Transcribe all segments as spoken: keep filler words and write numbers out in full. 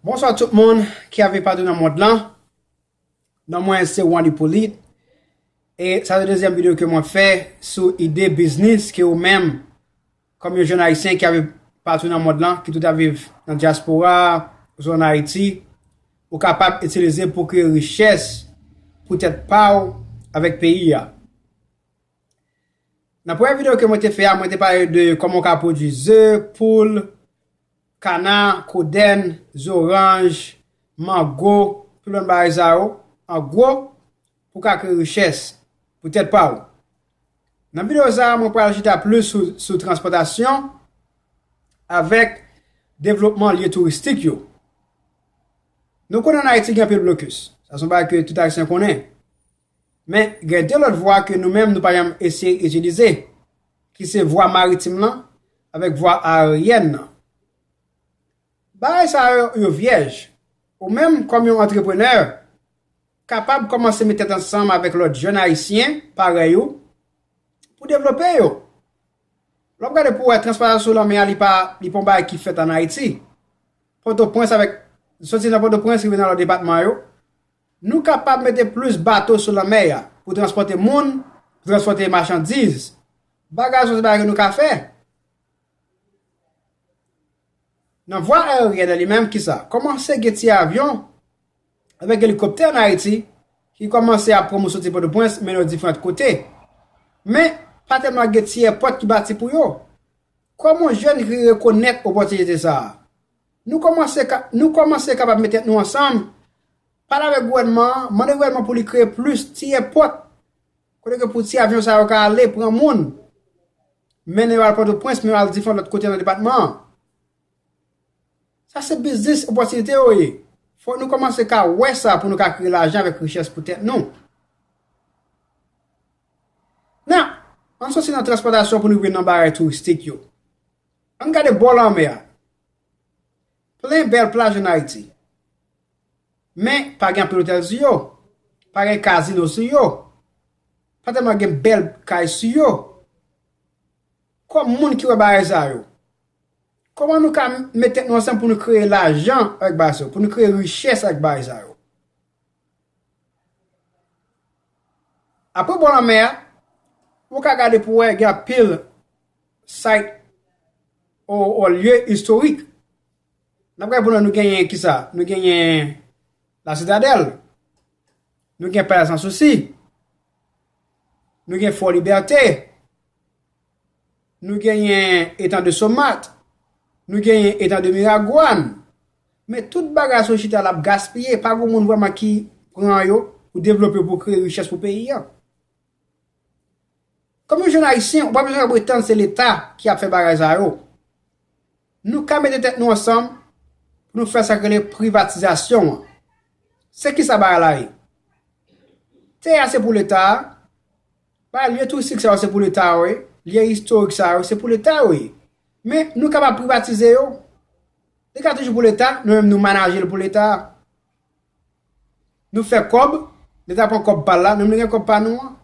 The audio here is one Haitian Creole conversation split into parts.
Bonswa tout moun ki ap viv patou nan mond lan. Non mwen se Juan Hyppolite. E sa se dezyèm videyo ke mwen fè sou ide biznis ke ou menm, kòm yon jèn ayisyen ki ap viv patou nan mond lan, ki tout ap viv nan dyaspora, oswa an Ayiti, ou kapab itilize pou kreye richès pou tèt pa w avèk peyi a. Nan premye videyo ke mwen te fè a, mwen te pale de kòman w ka pwodui ze, poul, kana, kodèn, zoranj, mango, tout lòt bagay sa yo, an gwo, pou w ka kreye richès pou tèt pa w. Nan videyo sa a, mwen pral chita plis sou, sou transpòtasyon avèk devlopman lye touristik yo. Nou konnen ann Ayiti gen anpil blokis. Sa se yon bagay ke tout Ayisyen konnen. Men, gen de lòt vwa ke nou menm nou pa janm eseye itilize, ki se vwa maritim lan avèk vwa aeryèn nan. Bagay sa yo, yo vyèj. Ou menm, kòm yon antreprenè, kapab kòmanse met tèt ansanm avèk lòt jèn ayisyen parèy ou pou devlope yo. Lè w ap gade pou w wè, transpòtasyon sou lanmè a, li pa, li pa yon bagay ki fèt ann Ayiti. Pòtoprens avèk, soti nan Pòtoprens rive nan lòt depatman yo, nou kapab mete plis bato sou lanmè a pou transpòte moun, pou transpòte machandiz. Bagay sa se bagay ke nou ka fè. Nan vwa aeryèn nan li menm, kisa? Kòmanse gen ti avyon avèk elikoptè ann Ayiti ki kòmanse ap pran moun soti Pòtoprens, mennen yo diferan kote. Men, pa tèlman gen ti èpòt ki bati pou yo. Kòman jèn ki rekonèt opòtinite sa a? Nou kòmanse ka, nou kòmanse kapab met tèt nou ansanm, pale avèk gouvènman an, mande gouvènman pou li kreye plis ti èpòt, kote ke pou ti avyon sa yo ka ale pran moun, mennen yo al Pòtoprens, men yo al diferan lòt kote nan depatman an. Sa se biznis opòtinite yo ye. Fòk nou kòmanse ka wè sa pou nou ka kreye lajan avèk richès pou tèt nou. Nan, ann soti nan transpòtasyon pou nou vin nan bagay touristik yo. Ann gade bò lanmè a. Plen bèl plaj ann Ayiti. Men, pa gen anpil otèl sou yo. Pa gen kazino sou yo. Pa tèlman gen bèl kay sou yo. Kòm moun ki wè bagay sa yo, kòman nou ka met tèt nou ansanm pou nou kreye lajan avèk bagay sa yo, pou nou kreye richès avèk bagay sa yo? Apre bò lanmè a, ou ka gade pou wè gen anpil site ou, ou lye istorik. N ap gade pou nou, nou genyen kisa? Nou genyen La Citadelle. Nou gen Palais Sans Souci. Nou gen Fort Liberté. Nou genyen Étang de Sommat. Nou genyen Étang de Miragwàn. Men tout bagay sa yo chita la ap gaspiye. Pa gen moun vrèman ki pran yo pou devlope yo, pou kreye richès pou peyi a. Kòm yon jèn ayisyen, ou pa bezwen ap retann se Leta ki ap fè bagay sa yo. Nou ka mete tèt nou ansanm pou nou fè sa k rele privatizasyon an. Se kisa bagay la ye? Tè a se pou Leta a. Bagay, lye touristik sa yo se pou Leta yo ye. Lye istorik sa yo se pou Leta yo ye. Men nou kapab privatize yo. Li ka toujou pou Leta, nou menm nou manaje l pou Leta. Nou fè kòb, Leta pran kòb pa l la, nou menm nou gen kòb pa nou an.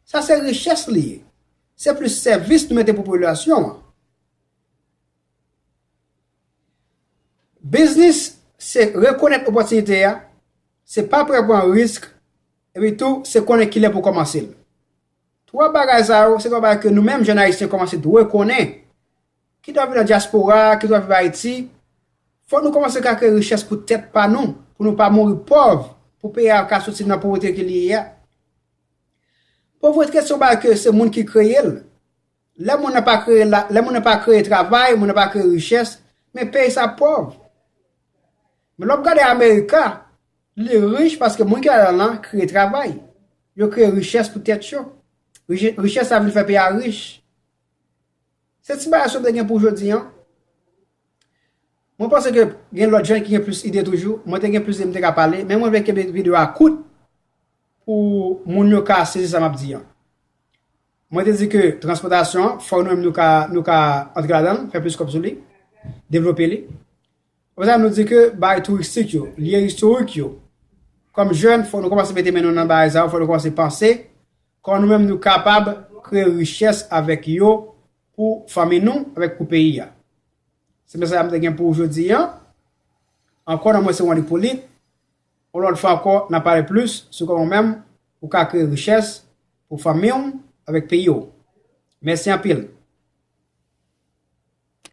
Sa se richès li ye. Se plis sèvis nou mete pou popilasyon an. Biznis se rekonèt opòtinite a, se pa pè pran risk, epi tou se konnen kilè pou kòmanse l. Twa bagay sa yo, se twa bagay ke nou menm jèn ayisyen kòmanse dwe konnen. Kit w ap viv nan dyaspora, kit w ap viv Ayiti, fòk nou kòmanse ka kreye richès pou tèt pa nou, pou nou pa mouri pòv, pou peyi a ka soti nan povrete ke li ye a. Povrete se yon bagay ke se moun ki kreye l. Lè moun nan pa kreye la, lè moun nan pa kreye travay, moun nan pa kreye richès, men peyi sa pòv. Men lè w ap gade Amerika, li rich paske moun ki ladan l lan kreye travay. Yo kreye richès pou tèt yo. Riche-, richès sa vin fè peyi a rich. Se ti bagay sa m te gen pou jodi an. Mwen panse ke gen lòt jan ki gen plis ide toujou. Mwen te gen plis ide m te ka pale, men mwen vle kenbe videyo a kout pou moun yo ka sezi sa m ap di an. Mwen te di ke transpòtasyon an, fòk nou menm nou ka, nou ka antre ladan l, fè plis kòb sou li, devlope li. Apre sa, nou di ke bagay touristik yo, lye istorik yo, kòm jèn, fòk nou kòmanse mete men nou nan bagay sa yo, fòk nou kòmanse panse kòman nou menm nou kapab kreye richès avèk yo pou fanmi nou, avèk pou peyi a. Se mesaj sa m te gen pou ou jodi an. Ankò, non mwen se Wandy Polit. Yon lòt fwa ankò, n ap pale plis sou kòman w menm ou ka kreye richès pou fanmi w avèk peyi w. Mèsi anpil.